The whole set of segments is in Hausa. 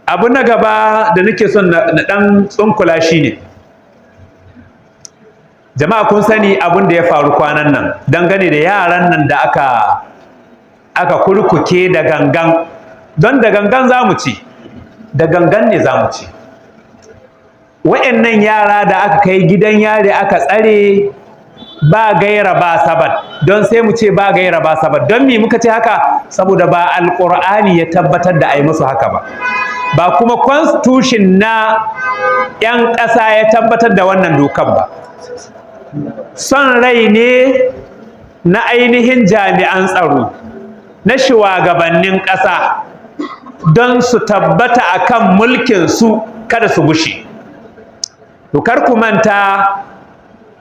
Abu na gaba da nake son na ɗan tsunkula shine, jama'a, kun sani abin da ya faru kwanan nan dangane da yaran nan da aka kurkuke da gangan. Don da gangan za mu ci, da gangan ne za mu ci. Wa'annan yara da aka kai gidan yari aka tsare ba gaira ba sabat, don sai mu ce ba gaira ba sabat. Don me muka ce haka? Saboda ba Alƙur'ani ya tabbatar da a yi musu haka ba, ba kuma constitution na 'yan ƙasa ya tabbatar da wannan dokar ba. Son rai ne na ainihin jami'an tsaro, na shugabannin ƙasa, don su tabbata akan mulkin su, kada su gushe. To, kar ku manta,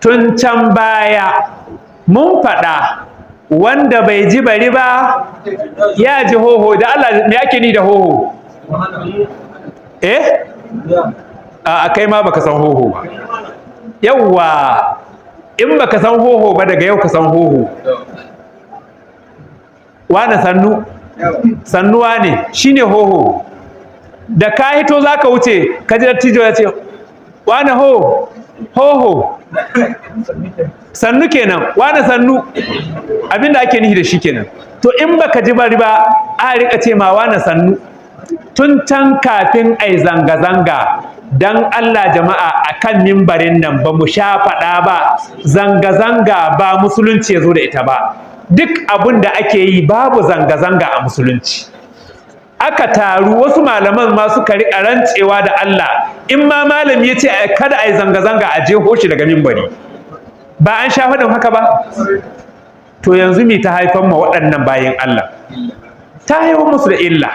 tun can baya mun faɗa, wanda bai ji bari ba ya ji hoho. Da Allah, me ake ni da hoho? Eh, a kai ma baka san hoho ba. Yawwa, in baka san hoho ba, daga yau ka san hoho. Wane sannu sannuwa ne shine hoho. Da ka hito zaka wuce, ka ji dattijo ya ce, "Wane ho hoho, sannu kenan, wane sannu." Abinda ake nufi da shi kenan. To, in baka ji bari ba, a rika ce ma, "Wane sannu." Tun can kafin ai zanga-zanga, dan Allah jama'a, akan mimbarin nan ba mu sha faɗa ba, zanga-zanga ba Musulunci ya zo da ita ba. Duk abin da ake yi, babu zanga-zanga a Musulunci. Aka taru, wasu malaman ma suka riƙa rantsewa da Allah, in ma malami ya ce kada a yi zanga-zanga, a jeho shi daga mimbari. Ba an sha faɗin haka ba? To, yanzu me ta haifar ma waɗannan bayin Allah? Ta haifar musu da illa.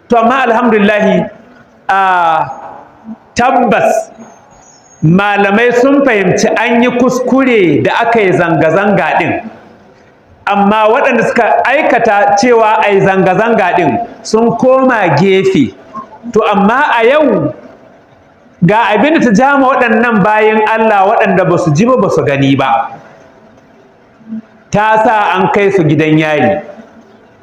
To, amma alhamdulillahi, a tabbas malamai sun fahimci an yi kuskure da aka yi zanga-zanga ɗin, amma waɗanda suka aikata cewa a yi zanga-zanga ɗin sun koma gefe. To, amma a yau ga abin da ta jama waɗannan bayin Allah waɗanda ba su ji ba, ba su gani ba, ta sa an kai su gidan yari.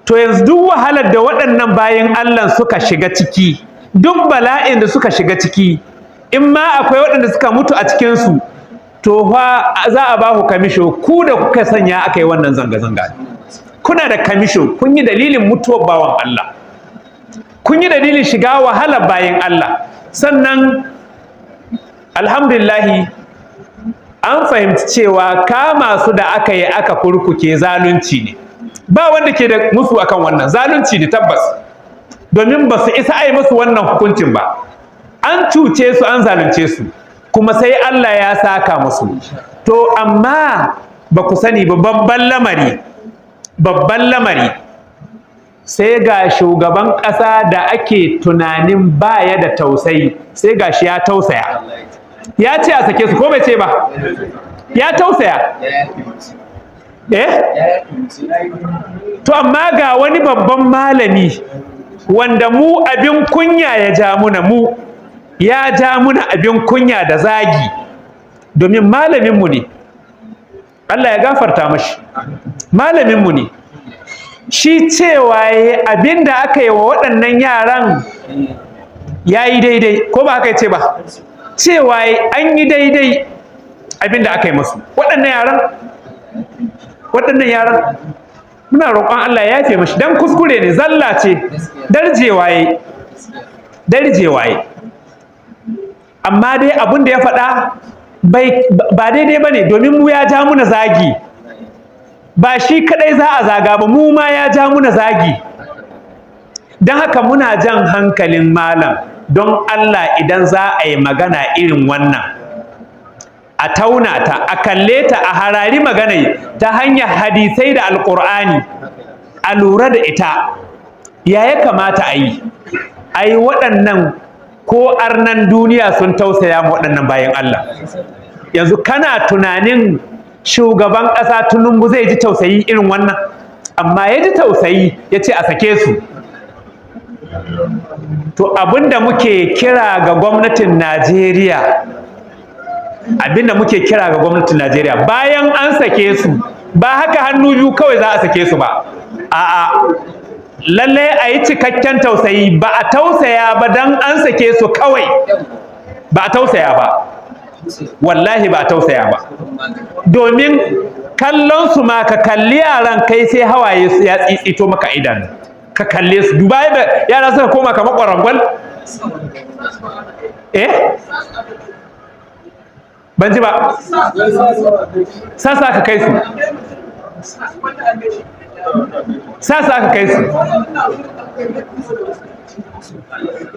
To, yanzu duk wahalar da waɗannan bayin Allah suka shiga ciki, duk bala'in da suka shiga ciki, in ma akwai waɗanda suka mutu a cikinsu, to fa za a ba ku kamisho, ku da kuka sanya aka yi wannan zanga-zanga. Kuna da kamisho, kun yi dalilin mutuwar bawan Allah, kun yi dalilin shiga wahalar bayin Allah. Sannan alhamdulillahi, an fahimci cewa kama su da aka yi aka kurkuke zalunci ne. Ba wanda ke da musu akan wannan, zalunci ne tabbas, domin ba su isa a yi musu wannan hukuncin ba. An cuce su, an zalunce su, kuma sai Allah ya saka musu. To, amma ba ku sani ba, babban lamari, babban lamari, sai ga shugaban ƙasa da ake tunanin baya da tausayi, sai ga shi ya tausaya, ya ce a sake su. Ko bai ce ba? Ya tausaya, eh. To, amma ga wani babban malami wanda mu abin kunya ya ja muna, mu ya ja muna abin kunya da zagi, domin malaminmu ne, Allah ya gafarta mashi, malaminmu ne shi, cewa abin da aka yi wa waɗannan yaran ya yi daidai. Ko ba haka ya ce ba? Cewa an yi daidai abin da aka yi masu waɗannan yaran. Waɗannan yaran, muna roƙon Allah ya yafe mashi, dan kuskure ne, zalla ce, darjewa yayi, darjewa yayi. Amma dai abin da ya faɗa ba daidai ba ne, domin mu ya ja muna zagi. Ba shi kadai za a zaga ba, mu ma ya ja muna zagi. Don haka muna jan hankalin malam, don Allah, idan za a yi magana irin wannan, a tauna ta, a kalle ta, a harari maganai ta hanyar hadisai da Alƙur'ani, a lura da ita, ya ya kamata a yi. A yi waɗannan, ko arnan duniya sun tausaya ma waɗannan bayan Allah. Yanzu kana tunanin shugaban ƙasa Tinubu zai ji tausayi irin wannan? Amma ya ji tausayi, ya ce a sake su. To, abinda muke kira ga gwamnatin Najeriya, abinda muke kira ga gwamnatin Najeriya, bayan an sake su, ba haka hannu biyu kawai za a sake su ba. A'a, Lalle a yi cikakken tausayi. Ba a tausaya ba don an sake su kawai, ba a tausaya ba, wallahi ba a tausaya ba. Domin kallon su ma, ka kalli yaran kai sai hawaye su ya tsitsito maka idanu. Ka kalle su, duba yadda yara suka koma kamar ƙwarangwal. Eh, ban ji ba. Sasa ka kai su, sasa aka kai su.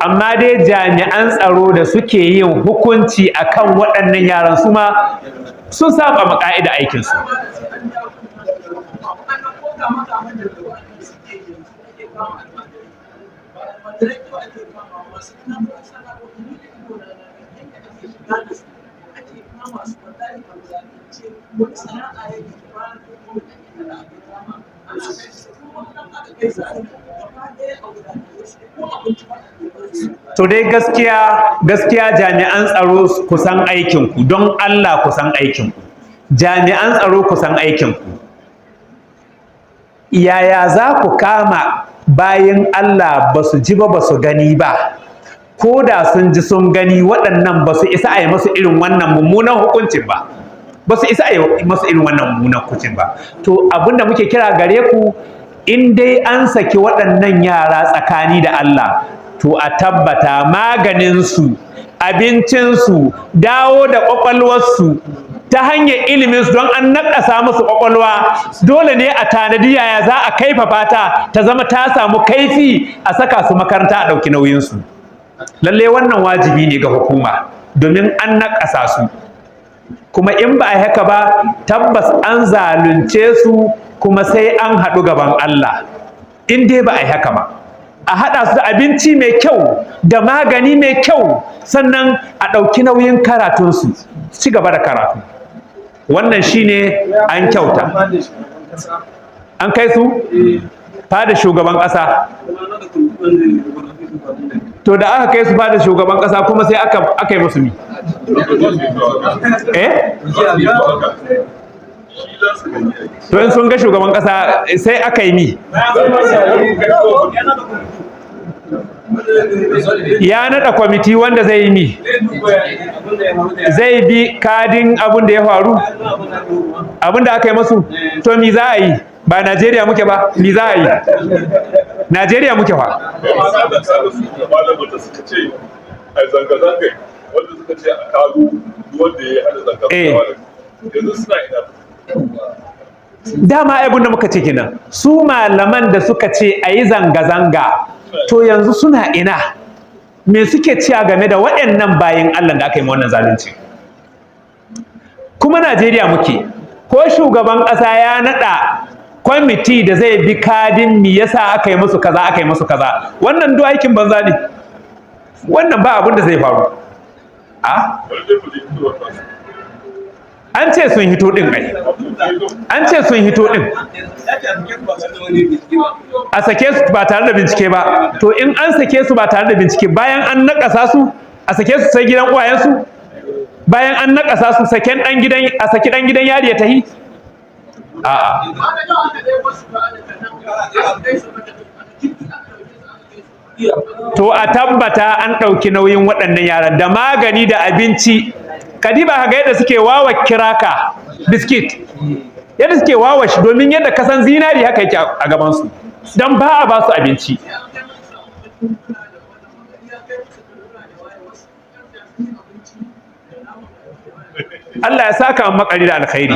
Amma dai jami'an tsaro da suke yin hukunci akan waɗannan yaran, su ma sun saba ma ƙa'ida aikinsu. To dai gaskiya, gaskiya, jami'an tsaro, ku san aikinku. Don Allah ku san aikinku. Jami'an tsaro, ku san aikinku. Yaya za ku kama bayin Allah ba su ji ba, ba su gani ba? Ko da sun ji sun gani, waɗannan ba su isa a yi masu irin wannan mummunan hukuncin ba, ba su isa a yi masu irin wannan mummunan hukuncin ba. To abinda muke kira gare ku, in dai an saki waɗannan yara tsakani da Allah, to a tabbata maganinsu, abincinsu, dawo da ƙwaƙwalwarsu ta hanyar iliminsu, don an naƙasa musu ƙwaƙwalwa, dole ne a tanadi yaya za a kaifafa ta, ta zama ta samu kaifi, a saka su makaranta, a ɗauki nauyinsu. Lalle wannan wajibi ne ga hukuma, domin an naƙasa su. Kuma in ba a yi haka ba, tabbas an zalunce su, kuma sai an haɗu gaban Allah in dai ba a yi haka ba. A haɗa su da abinci mai kyau da magani mai kyau, sannan a ɗauki nauyin karatunsu, ci gaba da karatu. Wannan shine an kyauta. An kai su fada shugaban ƙasa. To da aka kai su fada shugaban ƙasa kuma, sai aka yi musu mi? Eh, to in sun ga shugaban ƙasa, sai aka yi mi? Ya naɗa kwamiti wanda zai yi mi? Zai bi kadin abin da ya faru, abin da aka yi masu. To mi za a yi? Ba Najeriya muke ba? Mi za a yi? Najeriya muke fa. Malaman da suka ce a zanga-zanga, wanda suka ce a kago wanda ya hada zanga-zanga, yanzu suna ina? Dama ai abin da muka ce kenan. Su malaman da suka ce a yi zanga-zanga, to yanzu suna ina? Me suke cewa game da waɗannan bayin Allah da aka yi ma wannan zalunci? Kuma Najeriya muke. Ko shugaban ƙasa ya naɗa kwamiti da zai bi kadin mi yasa aka yi musu kaza, aka yi musu kaza, wannan duk aikin banza ne. Wannan ba abin da zai faru. A Wani dai mu je fitowar tasu. An ce sun hito din ai. An ce sun hito din. A sake su ba tare da bincike ba. To in an sake su ba tare da bincike, bayan an nakasa su, a sake su sai gidan uwayensu? Bayan an nakasa su, saken dan gidan, a saki dan gidan yari ya tahi? A'a. To a tabbata an ɗauki nauyin waɗannan yaran da magani da abinci. Kadiba ka ga yadda suke wawa kiraka biskit, yadda suke wawa shi, domin yadda kasan zinari haka yake a gabansu, don ba a ba su abinci. Allah ya saka wa Makari da alkhairi,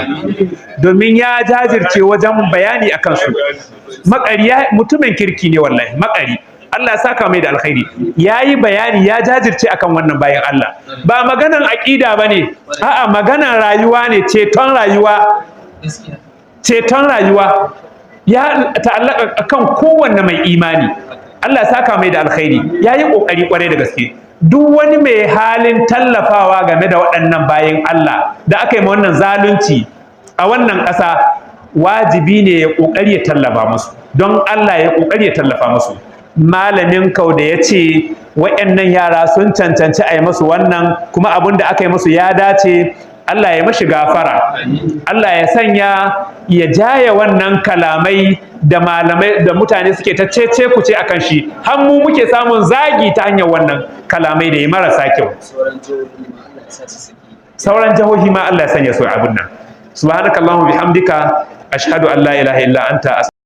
domin ya jajirce wajen bayani akan su. Makari ya mutumin kirki ne wallahi. Makari, Allah ya saka mai da alkhairi. Yayi bayani, ya jajirce akan wannan bayan Allah. Ba maganan aqida bane, a'a, maganan rayuwa ne, ceton rayuwa, ceton rayuwa ya ta'allaka akan kowanne mai imani. Allah ya saka mai da alkhairi, yayi kokari kwarai da gaske. Duk wani mai halin tallafawa game da waɗannan bayan Allah da aka yi ma wannan zalunci a wannan ƙasa, wajibi ne ya kokari ya tallafa musu. Don Allah ya kokari ya tallafa musu. Malamin kau da ya ce waɗannan yara sun cancanci a yi musu wannan, kuma abin da aka yi musu ya dace, Allah ya mashi gafara. Allah ya sanya ya jaya wannan kalamai da malamai da mutane suke ta cece kuce akan shi, har mu muke samun zagi ta hanyar wannan kalamai da ya marasa kyau. Sauran jihohi ma Allah ya sa su saki. Sauran jihohi ma Allah ya sanya su abin nan. Subhanakallahumma bihamdika, ashhadu an la ilaha illa anta.